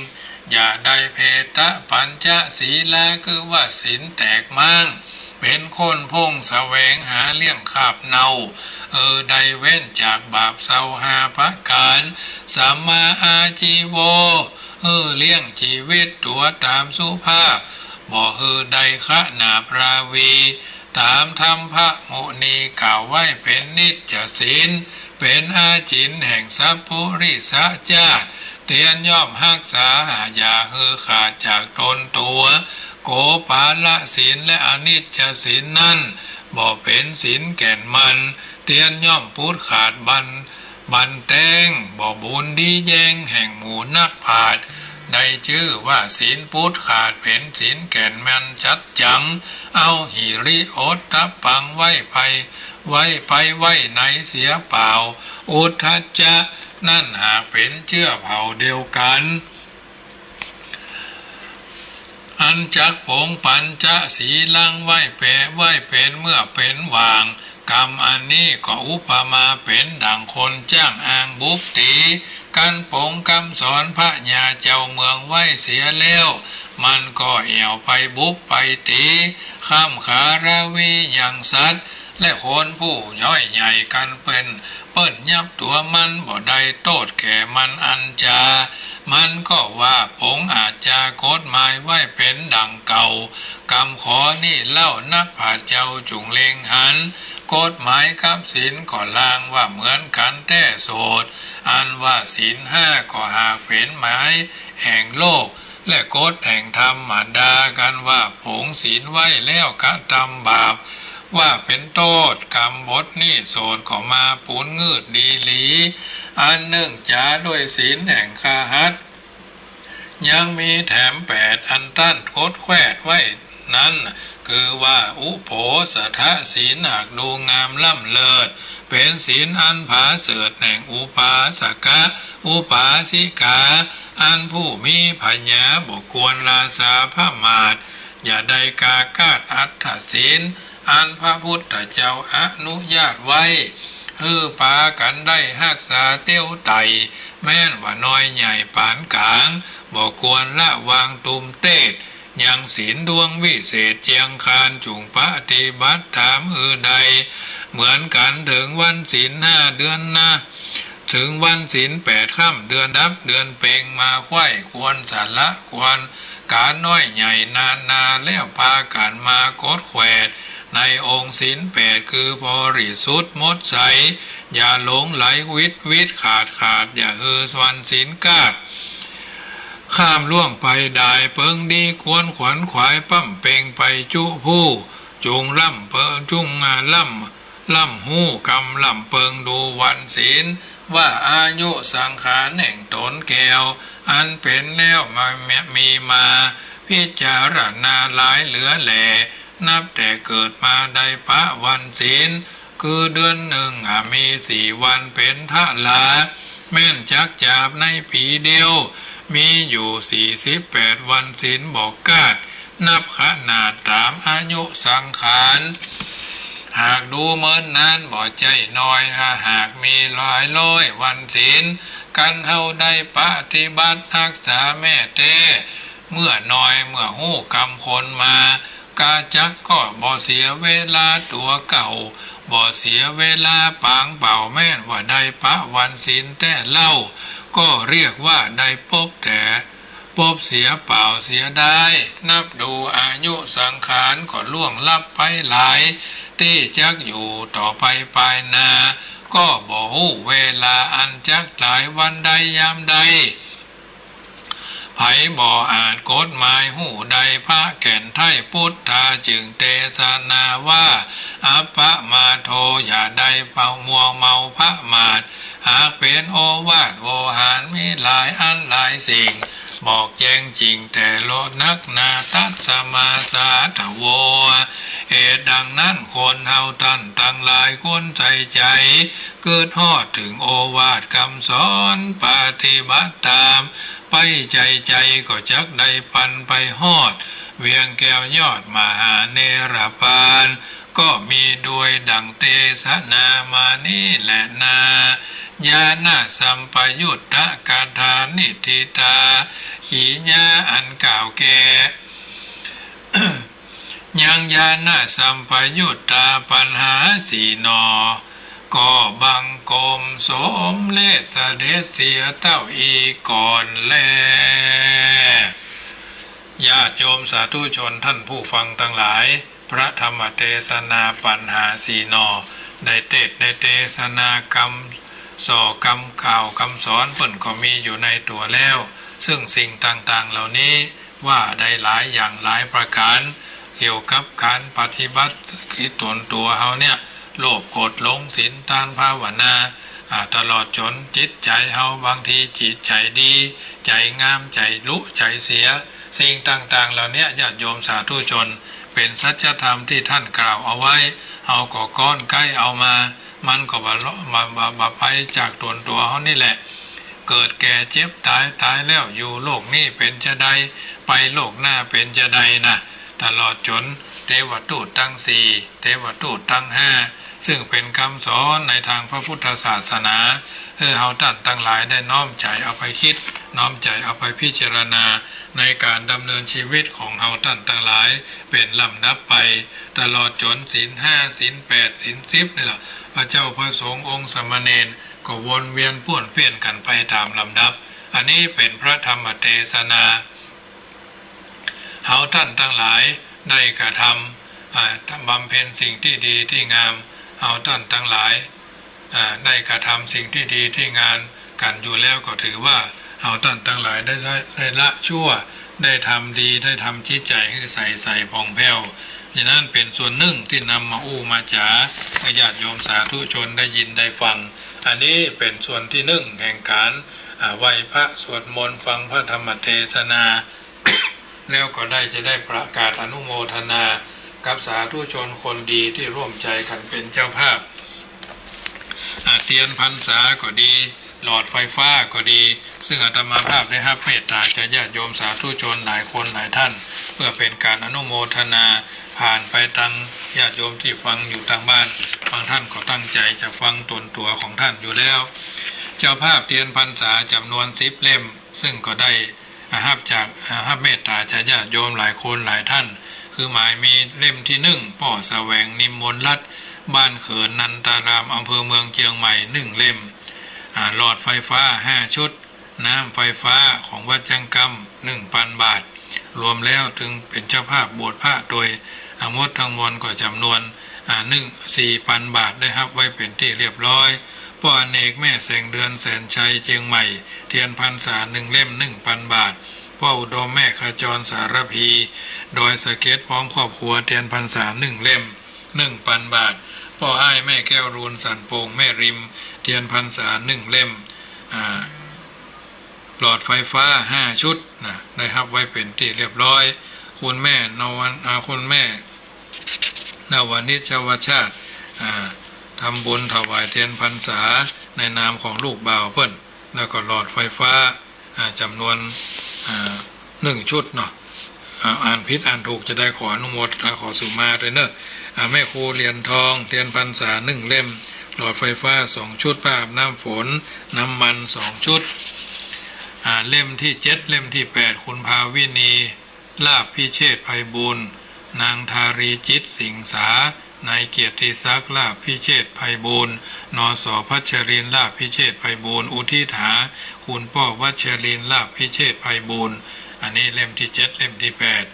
อย่าได้เพตะปัญจศีลา คือว่าศีลแตกม้าง เป๋นคนพ่งแสวงหาเลี้ยงคาบเน่า เออ ได้เว้นจากบาปเศร้าห้าประก๋าน สัมมาอาชีโว เออ เลี้ยงจีวิตตั๋วต๋ามสุภาพ บ่หื้อได้ขนาบราวี ต๋ามธรรมพระมุนีกล่าวไว้เป๋นนิจศีล เป๋นอาจิณแห่งสัพปุริสจ้าด เตียนย่อมฮักษาอย่าหื้อขาดจากต๋นตั๋ว โกปาละศีลและอนิจจศีลนั้น บ่เป๋นศีลแก่นมัน เตียนย่อมปุดขาดบัน บันแต๊ง บ่บุญดีแยงแห่งหมู่นักปราชญ์ ได้จื้อว่าศีลปุดขาดเป๋นศีลแก่นมันจัดจั๋ง เอาหิริโอตตัปปังไว้ไป ไว้ไปไว้ในเสียเปล่า อุทธัจจะนั้นหากเป๋นเจื้อเผ่าเดียวกั๋น อันจักปงปัญจศีลังไว้แปะไว้เป๋นเมื่อเป๋นหว่าง กำอันนี้ก็อุปมาเป๋นดั่งคนจ้างอ่างบุบตี๋ กันปงกำสอนพญาเจ้าเมืองไว้เสียแล้ว มันก็แอ่วไปบุบไปตี๋ ค่ำขาราวียังสัตว์ และคนผู้ย่อยใหญ่กันเปิ้น เปิ้นยับตั๋วมันบ่ได้โต้ษแก่มันอันจา มันก็ว่าปงอาชญากฎหมายไว้เป๋นดั่งเก่า กำข้อนี้เล่านักปราชญ์เจ้าจุ่งเล็งหัน กฎหมายกับศีลก็ลางว่าเหมือนกั๋นแต๊โสษ อันว่าศีลห้าก็หากเป๋นหมายแห่งโลก และกฎแห่งธรรมดา กันว่าปงศีลไว้แล้วกระตำบาป ว่าเป๋นโต้ษ กำบทนี้โสษก็มาปูนงืดดีหลี อันนึ่งจ๋าด้วยศีลแห่งขหัตถ์ ยังมีแถมแปดอันต้านกดแควดไว้นั้น คือว่าอุโผสถศีลหากดูงามล้ำเลิศ เป๋นศีลอันผาเสริฐแห่งอุปาสกะ อุปาสิกา อันผู้มีผญาบ่ควรราสาพมาท อย่าได้กาคาดอัตถศีล อันพระพุทธเจ้าอนุญาตไว้ หื้อปากั๋นได้ฮักษาเตี้ยวไต่ แม้นว่าน้อยใหญ่ปานก๋าง บ่ควรละวางตุมเตศ ยังศีลดวงวิเศษเจียงคาน จุ่งปฏิบัติต๋ามหื้อได้เหมือนกั๋น เถิงวันศีลห้าเดือนนะ เถิงวันศีลแปดค่ำเดือนดับเดือนเพ็ง มาใคว่ควรสละควร ก๋านน้อยใหญ่นานา แล้วปากั๋นมากดแควด ในองค์ศีลแปด คือบริสุทธิ์หมดใส อย่าหลงไหลวิดวิดขาดขาด อย่าหื้อวันศีลกาด ข้ามล่วงไปดาย เปิงดีควรขวนขวาย ป้ำเป็งไปจุผู้ จุ่งล่ำเปิง จุ่ง อ่า ล่ำ ล่ำฮู้กำล่ำเปิงดูวันศีล ว่าอายุสังขารแห่งต๋นแก้ว อันเป๋นแล้วมา มีมา พิจารณาหลายเหลือแหล่ นับแต่เกิดมาได้ปะวันศีล คือเดือนนึ่ง อ่ะ มีสี่วันเป๋นทะลา แม้นจักจาบในปี๋เดียว มีอยู่สี่สิบแปดวันศีลบ่คาด นับขนาดต๋ามอายุสังขาร หากดูเมินนานบ่ใจ้น้อย หากมีหลายร้อยวันศีล กันเฮาได้ปฏิบัติฮักษาแม่แต๊ เมื่อหน่อยเมื่อฮู้กำคนมา กาจักก็บ่เสียเวลาตั๋วเก่า บ่เสียเวลาปางเป่า แม่นว่าได้ปะวันศีลแต๊เล่า ก็เรียกว่าได้ปบแต่ ปบเสียเปล่าเสียดาย นับดูอายุสังขารก็ล่วงลับไปหลาย ตี้จักอยู่ต่อไปปายหน้า ก็บ่ฮู้เวลาอันจักต๋ายวันใดยามใด ไผบ่อาจกฎหมายฮู้ได้ พระแก่นไท้ปุทธาจึงเตสนาว่า อัปปะมาโท อย่าได้เมามัวเมาประมาท หากเป๋นโอวาทโวหารมีหลายอันหลายสิ่ง บอกแจ้งจริงแต๊โลดนักหนา ตัสมาสาทโว เหตุดังนั้นคนเฮาต้านตังหลายควรใส่ใจ๋ กึ๊ดฮอดเถิงโอวาทกำสอน ปฏิบัติต๋าม ไปใจ๋ใจ๋ก็จักได้ปันไปฮอด เวียงแก้วยอดมหาเนรปาน ก็มีด้วยดังเตสนามานี้แหละนา ญาณสัมปยุตตคาถานิฏฐิตา ขีญาอันกล่าวแก่ ยังญาณสัมปยุตตาปัญหาสี่หน่อ ก็บังคมสมเร็จเสด็จเสียเต้าอี้ก่อนแล ญาติโยมสาธุชนท่านผู้ฟังตังหลาย พระธรรมเตสนาปัญหาสี่หน่อ ได้เตสน์ได้เตสนากำส่อกำกล่าวกำสอนเปิ้นก็มีอยู่ในตั๋วแล้ว ซึ่งสิ่งต่างๆ เหล่านี้ว่าได้หลายอย่างหลายประก๋าน เกี่ยวกับก๋านปฏิบัติกิจต๋นตั๋วเฮาเนี่ย โลภโกรธหลง ศีลตานภาวนา อ่า ตลอดจ๋นจิตใจ๋เฮา บางทีจิตใจ๋ดี ใจ๋งาม ใจ๋ลุ ใจ๋เสีย สิ่งต่างๆ เหล่าเนี้ย ญาติโยมสาธุชน เป๋นสัจธรรมตี้ท่านกล่าวเอาไว้ เฮาก็ก้อนใก๊เอามา มันก็บ่ละ บ่ บ่ บ่ไปจากต๋นตั๋วเฮานี่แหละ เกิดแก่เจ็บต๋าย ต๋ายแล้วอยู่โลกนี้เป๋นจาใด ไปโลกหน้าเป๋นจาใดนะ ตลอดจ๋นเตวทูตตังสี่ เตวทูตตังห้า ซึ่งเป๋นกำสอนในตางพระพุทธศาสนา หื้อเฮาต้านตังหลายได้น้อมใจ๋เอาไปกึ๊ด น้อมใจ๋เอาไปพิจารณา ในก๋านดำเนินชีวิตของเฮาต้านตังหลายเป๋นลำดับไป ตลอดจ๋นศีลห้า ศีลแปด ศีลสิบนี่แหละ พระเจ้าพระสงฆ์องค์สามเณรก็วนเวียนป้วนเปี้ยนกั๋นไปต๋ามลำดับ อันนี้เป๋นพระธรรมเตสนา เฮาต้านตังหลายได้กระทำ อ่า บำเพ็ญสิ่งตี้ดีตี้งาม เฮาต้านตังหลาย อ่า ได้กระทำสิ่งตี้ดีตี้งามกั๋นอยู่แล้ว ก็ถือว่าเฮาต้านตังหลายได้ ได้ ได้ละชั่ว ได้ทำดี ได้ทำจิตใจ๋หื้อใสใสผ่องแผ้ว อย่างนั้นเป๋นส่วนนึ่งตี้นำมาอู้มาจ๋าหื้อญาติโยมสาธุชนได้ยินได้ฟัง อันนี้เป๋นส่วนตี้นึ่งแห่งก๋าน อ่า ไหว้พระสวดมนต์ฟังพระธรรมเตสนา แล้วก็ได้จะได้ประกาศอนุโมทนากับสาธุชนคนดีตี้ร่วมใจ๋กั๋นเป๋นเจ้าภาพ อ่า เตียนพรรษาก็ดี หลอดไฟฟ้าก็ดี ซึ่งอาตมาภาพได้ฮับเมตต๋าจากญาติโยมสาธุชนหลายคนหลายต้าน เพื่อเป๋นก๋านอนุโมทนา ผ่านไปตางญาติโยมตี้ฟังอยู่ตางบ้าน บางต้านก็ตั้งใจ๋จะฟังต๋นตั๋วของต้านอยู่แล้ว เจ้าภาพเตียนพรรษาจ๋ำนวนสิบเล่ม ซึ่งก็ได้ อ่า ฮับจาก อ่า ฮับเมตต๋าจากญาติโยมหลายคนหลายต้าน คือหมายมีเล่มตี้นึ่ง ป้อแสวง นิมมลรัตน์ บ้านเขิน นันตาราม อำเภอเมืองเจียงใหม่ นึ่งเล่ม อ่า หลอดไฟฟ้าห้าชุด น้ำไฟฟ้าของวัดจังกำ นึ่งปันบาท รวมแล้วเถิงเป๋นเจ้าภาพบวชพระโตย อ่า หมดตังมวลก็จ๋ำนวน อ่า นึ่ง สี่ปันบาท ได้ฮับไว้เป๋นตี้เรียบร้อย ป้ออเนก แม่แสงเดือน แสนชัย เจียงใหม่ เตียนพรรษานึ่งเล่ม นึ่งปันบาท ป้ออุดม แม่ขจร สารภี ดอยสะเก็ด พร้อมครอบครัว เตียนพรรษานึ่งเล่ม นึ่งปันบาท ป้ออ้าย แม่แก้วรูน สันโป่ง แม่ริม เตียนพรรษานึ่งเล่ม อ่า หลอดไฟฟ้าห้าชุดนะ ได้ฮับไว้เป๋นตี้เรียบร้อย คุณแม่นวัน อ่า คุณแม่นวนิชวชาติ อ่า ทำบุญถวายเตียนพรรษาในนามของลูกบ่าวเปิ้น แล้วก็หลอดไฟฟ้า อ่า จ๋ำนวน อ่า นึ่งชุดเนาะ อ่า อ่านผิดอ่านถูกจะได้ขออนุโมทนาขอสุมาด้วยเนอะ อ่า แม่ครูเหรียญทอง เตียนพรรษานึ่งเล่ม หลอดไฟฟ้าสองชุด ผ้าอาบน้ำฝน น้ำมันสองชุด อ่า เล่มที่เจ็ด เล่มที่แปด คุณภาวินี ลาภพิเชษไพบูลย์ นางธารีจิตสิงสา นายเกียรติศักดิ์ ลาภพิเชษไพบูลย์ นส พัชรินทร์ ลาภพิเชษไพบูลย์ อุทิศหาคุณป้อวัชรินทร์ ลาภพิเชษไพบูลย์ อันนี้เล่มที่เจ็ด เล่มที่แปด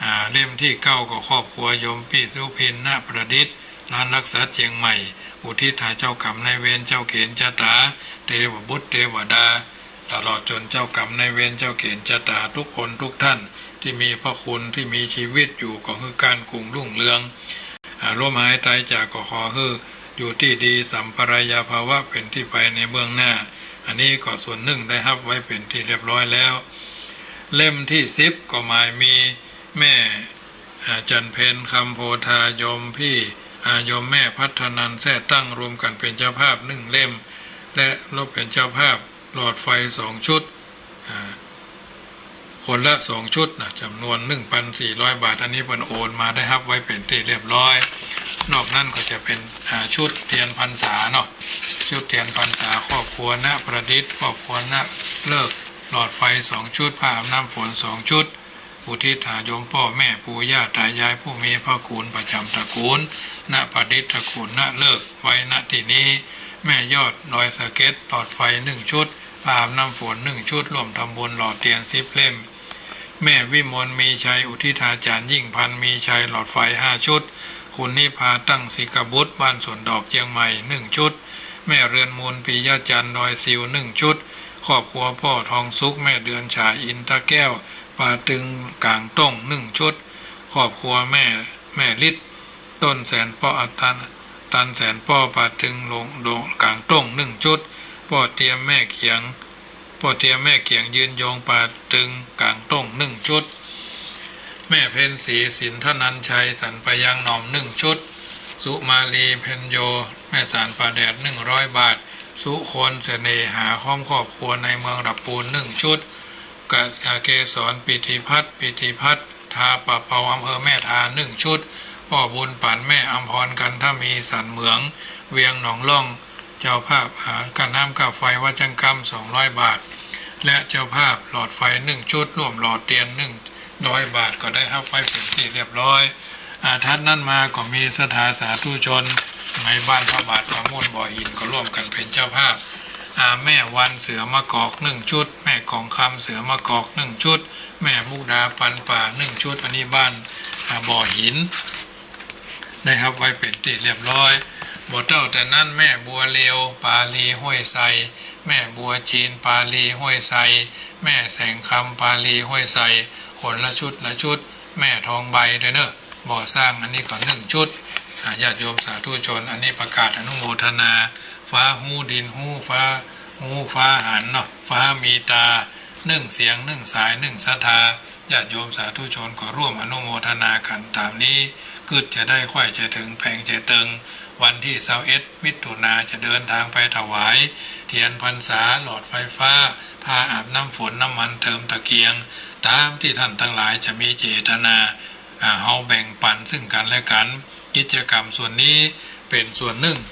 อ่า เล่มที่เก้าก็ครอบครัวโยมปี้สุพิน ณ ประดิษฐ์ ร้านลักษัตริย์เจียงใหม่ อุทิศหาเจ้ากรรมนายเวร เจ้าเขนชะตา เทวบุตรเทวดา ตลอดจนเจ้ากรรมนายเวร เจ้าเขนชะตาทุกคนทุกท่าน ตี้มีพระคุณ ตี้มีชีวิตอยู่ ก็หื้อก้านกุ่งรุ่งเรือง อ่า ล้มหายตายจากก็ขอหื้ออยู่ตี้ดี สัมปรายาภาวะเป๋นตี้ไปในเบื้องหน้า อันนี้ก็ส่วนนึ่งได้ฮับไว้เป๋นตี้เรียบร้อยแล้ว เล่มที่สิบก็หมายมีแม่ อ่า จันเพ็ญ คำโพธา โยมปี้ อ่า โยมแม่พัฒนันท์ แทร่ตั้ง รวมกั๋นเป๋นเจ้าภาพนึ่งเล่ม และร่วมเป๋นเจ้าภาพหลอดไฟสองชุด อ่า คนละสองชุดนะ จ๋ำนวนหนึ่งพันสี่ร้อยบาท อันนี้เปิ้นโอนมาได้ฮับไว้เป๋นตี้เรียบร้อย นอกนั้นก็จะเป๋น อ่า ชุดเตียนพรรษาเนาะ ชุดเตียนพรรษา ครอบครัว ณ ประดิษฐ์ ครอบครัว ณ ฤกษ์ หลอดไฟสองชุด ผ้าอาบน้ำฝนสองชุด อุทิศหาโยมป้อแม่ปู่ย่าตายายผู้มีพระคุณประจ๋ำตระกูล ณ ประดิษฐ์ ตระกูล ณ ฤกษ์ ไว้ ณ ตี้นี้ แม่ยอด ดอยสะเก็ด หลอดไฟหนึ่งชุด ผ้าอาบน้ำฝนหนึ่งชุด ร่วมทำบุญหล่อเตียนสิบเล่ม แม่วิมลมีชัย อุทิศหาจ๋ารย์ยิ่งพันธ์มีชัย หลอดไฟห้าชุด คุณนิพา ตั้งศิกบุตร บ้านสวนดอก เจียงใหม่ หนึ่งชุด แม่เรือนมูล ปิยะจันทร์ ดอยซิว หนึ่งชุด ครอบครัวป้อทองสุข แม่เดือนฉาย อินทแก้ว ป่าตึงก๋างต้ง หนึ่งชุด ครอบครัวแม่ แม่ฤทธิ์ ต้นแสนป้อ อ่า ตัน ตันแสนป้อ ป่าตึง หลง หลงก๋างต้ง หนึ่งชุด ป้อเตียม แม่เขียง ป้อเตียม แม่เขียง ยืนยง ป่าตึงก๋างต้ง หนึ่งชุด แม่เพ็ญศรี สินทนัญชัย สันปะยังหน่อม หนึ่งชุด สุมาลี เพ็ญโย แม่สานป่าแดด หนึ่งร้อยบาท สุคน เสน่หา พร้อมครอบครัวในเมืองหลับปูน หนึ่งชุด กะ เกสร ปิติพัฒน์ ปิติพัฒน์ ทาปะเปา อำเภอแม่ทา หนึ่งชุด ป้อบุญปั๋น แม่อำพร กันทมี สันเหมือง เวียงหนองล่อง เจ้าภาพอาหารค่าน้ำค่าไฟ วัดจังกำ สองร้อยบาท และเจ้าภาพหลอดไฟหนึ่งชุด ร่วมหล่อเตียนหนึ่งร้อยบาท ก็ได้ฮับไว้เป๋นตี้เรียบร้อย อ่า ถัดนั้นมาก็มีศรัทธาสาธุชนในบ้านพระบาทตามุ่นบ่อหิน ก็ร่วมกั๋นเป๋นเจ้าภาพ อ่า แม่วัน เสือมะกอก หนึ่งชุด แม่กองคำ เสือมะกอก หนึ่งชุด แม่มุกดา ปันป่า หนึ่งชุด อันนี้บ้าน อ่า บ่อหิน ได้ฮับไว้เป๋นตี้เรียบร้อย บ่เต้าแต่นั้น แม่บัวเรียว ปาลีห้วยไซ แม่บัวจีน ปาลีห้วยไซ แม่แสงคำ ปาลีห้วยไซ คนละชุดละชุด แม่ทองใบด้วยเนอะ บ่อสร้าง อันนี้ก็หนึ่งชุด อ่า ญาติโยมสาธุชน อันนี้ประกาศอนุโมทนา ฟ้าฮู้ดินฮู้ ฟ้าฮู้ฟ้าหันเนาะ ฟ้ามีตา นึ่งเสียง นึ่งสาย นึ่งศรัทธา ญาติโยมสาธุชนก็ร่วมอนุโมทนากั๋นต๋ามนี้ กึ๊ดจะได้ ใค่จะเถิง แผงจะเติง วันตี้ซาวเอ็ด มิถุนา จะเดินตางไปถวาย เตียนพรรษา หลอดไฟฟ้า ผ้าอาบน้ำฝน น้ำมันเติมตะเกียง ต๋ามตี้ต้านตังหลายจะมีเจตนา อ่า เฮาแบ่งปั๋นซึ่งกั๋นและกั๋น กิจกรรมส่วนนี้เป๋นส่วนนึ่ง